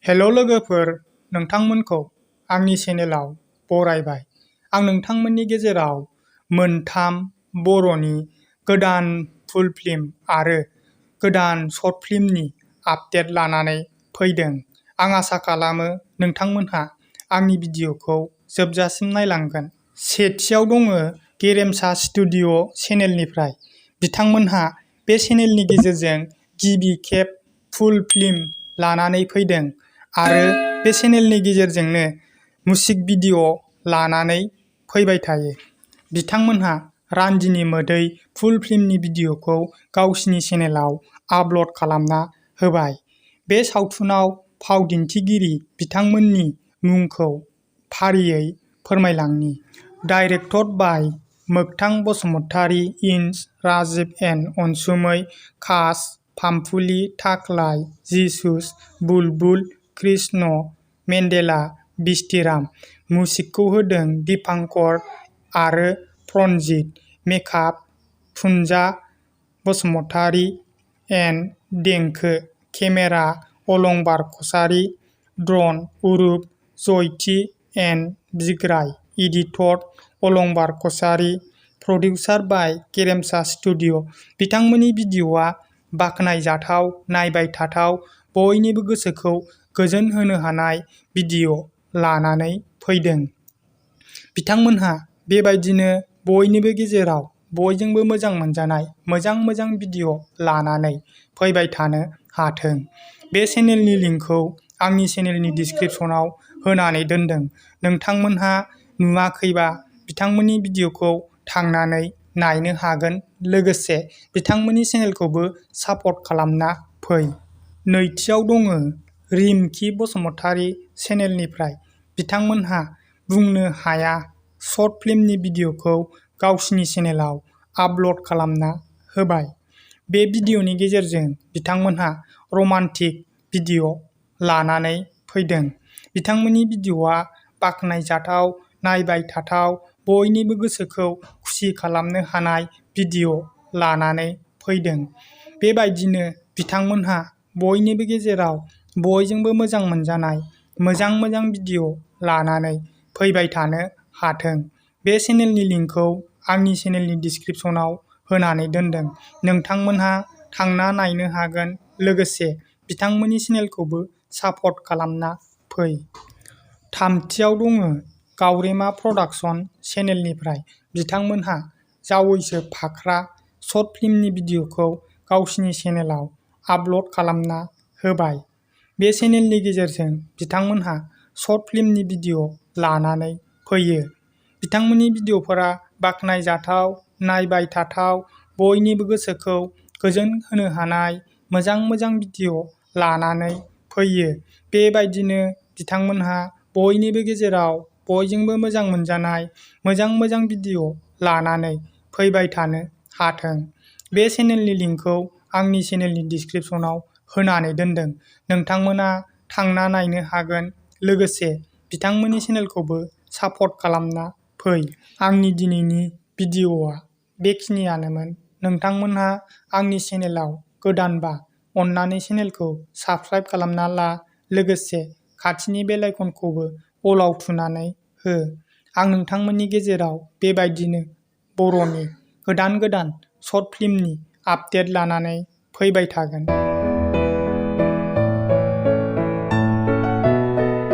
हेल' लोगोफोर, नोंथांमोनखौ आंनि चेनेलाव बरायबाय। आं नोंथांमोननि गेजेराव मोनथाम बर'नि गोदान फुल फिल्म आरो गोदान शर्ट फिल्मनि आपडेट लानानै फैदों। आं आसा खालामो नोंथांमोनहा आंनि भिडिअ'खौ जोबजासिम नायलांगोन। सेथियाव दङ गेरेमसा स्टुडिअ' चेनेलनिफ्राय। बिथांमोनहा बे चेनेलनि गेजेरजों गिबि खेब फुल फिल्म लानानै फैदों आरो बे चेनेलनि गेजेरजोंनो मिउजिक भिडिअ लानानै फैबाय थायो। बिथांमोनहा रान्दिनि मोदै फुल फिल्मनि भिडिअखौ गावसिनि चेनेलाव आपल'ड खालामना होबाय। बे सावथुनाव फाव दिन्थिगिरि बिथांमोननि मुंखौ फारियै फोरमायलांनि। डाइरेक्टेड बाय मोगथां बसुमतारी, इन्स राजिब एन अनसुमै, कास्ट पामपुली, थाख्लाय, जिसुस, बुलबुल, कृष्ण मेन्डेला, बिस्तिराम। मिउजिकखौ होदों दीपांकर आरो प्रनजित। मेकआप फुंजा बसुमतारी एन्ड देंखो केमेरा अलंबार कछारी, ड्र'न अरुप जयति एन्ड बिग्राय। एडिटर अलंबार कछारी। प्रडिउसार बाय गेरेमसा स्टुडिअ'। बिथांमोननि भिडिअ'आ बाखनायजाथाव, नायबाय थाथाव, बयनिबो गोसोखौ गोजोन होनो हानाय भिडिअ लानानै फैदों। बिथांमोनहा बेबायदिनो बयनिबो गेजेराव बयजोंबो मोजां मोनजानाय मोजां भिडिअ लानानै फैबाय थानो हाथों। बे चेनेलनि लिंकखौ आंनि चेनेलनि डिसक्रिपसनाव होनानै दोनदों। नोंथांमोनहा नुवाखैबा बिथांमोननि भिडिअखौ थांनानै नायनो हागोन, लोगोसे बिथांमोननि चेनेलखौबो सापर्ट खालामना फै। नैथियाव दङ रिमकि बसुमतारी चेनेलनिफ्राय। बिथांमोनहा बुंनो हाया शर्ट फिल्मनि भिडिअखौ गावसिनि चेनेलाव आपल'ड खालामना होबाय। बे भिडिअनि गेजेरजों बिथांमोनहा रमान्टिक भिडिअ लानानै फैदों। बिथांमोननि भिडिअआ बाखनायजाथाव, नायबाय थाथाव, बयनिबो गोसोखौ खुसि खालामनो हानाय भिडिअ लानानै फैदों। बेबायदिनो बिथांमोनहा बयनिबो गेजेराव बयजोंबो मोजां मोनजानाय मोजां भिडिअ लानानै फैबाय थानो हाथों। बे चेनेलनि लिंकखौ आंनि चेनेलनि डिसक्रिपसनाव होनानै दोनदों। नोंथांमोनहा थांना नायनो हागोन, लोगोसे बिथांमोननि चेनेलखौबो सापर्ट खालामना फै। थामथियाव दङ गावरेमा प्रडाक्शन चेनेलनिफ्राय। बिथांमोनहा जावैसो फाख्रा शर्ट फिल्मनि भिडिअखौ गावसिनि चेनेलाव आपल'ड खालामना होबाय। बे चेनेलनि गेजेरजों बिथांमोनहा शर्ट फिल्मनि भिडिअ लानानै फैयो। बिथांमोननि भिडिअफोरा बाखनायजाथाव, नायबाय थाथाव, बयनिबो गोसोखौ गोजोन होनो हानाय मोजां भिडिअ लानानै फैयो। बेबायदिनो बिथांमोनहा बयनिबो गेजेराव बयजोंबो मोजां मोनजानाय मोजां भिडिअ लानानै फैबाय थानो हाथों। बे चेनेलनि लिंकखौ आंनि चेनेलनि डिसक्रिपसनाव होनानै दोनदों। नोंथांमोना थांना नायनो हागोन, लोगोसे बिथांमोननि चेनेलखौबो सापर्ट खालामना फै। आंनि दिनैनि भिडिअआ बेखिनियानोमोन। नोंथांमोनहा आंनि चेनेलाव गोदानबा अन्नानै चेनेलखौ साबस्क्राइब खालामना ला, लोगोसे खाथिनि बेल आइकनखौबो अलाव थुनानै हो। आं नोंथांमोननि गेजेराव बेबायदिनो बर'नि गोदान शर्ट फिल्मनि आपडेट लानानै फैबाय थागोन।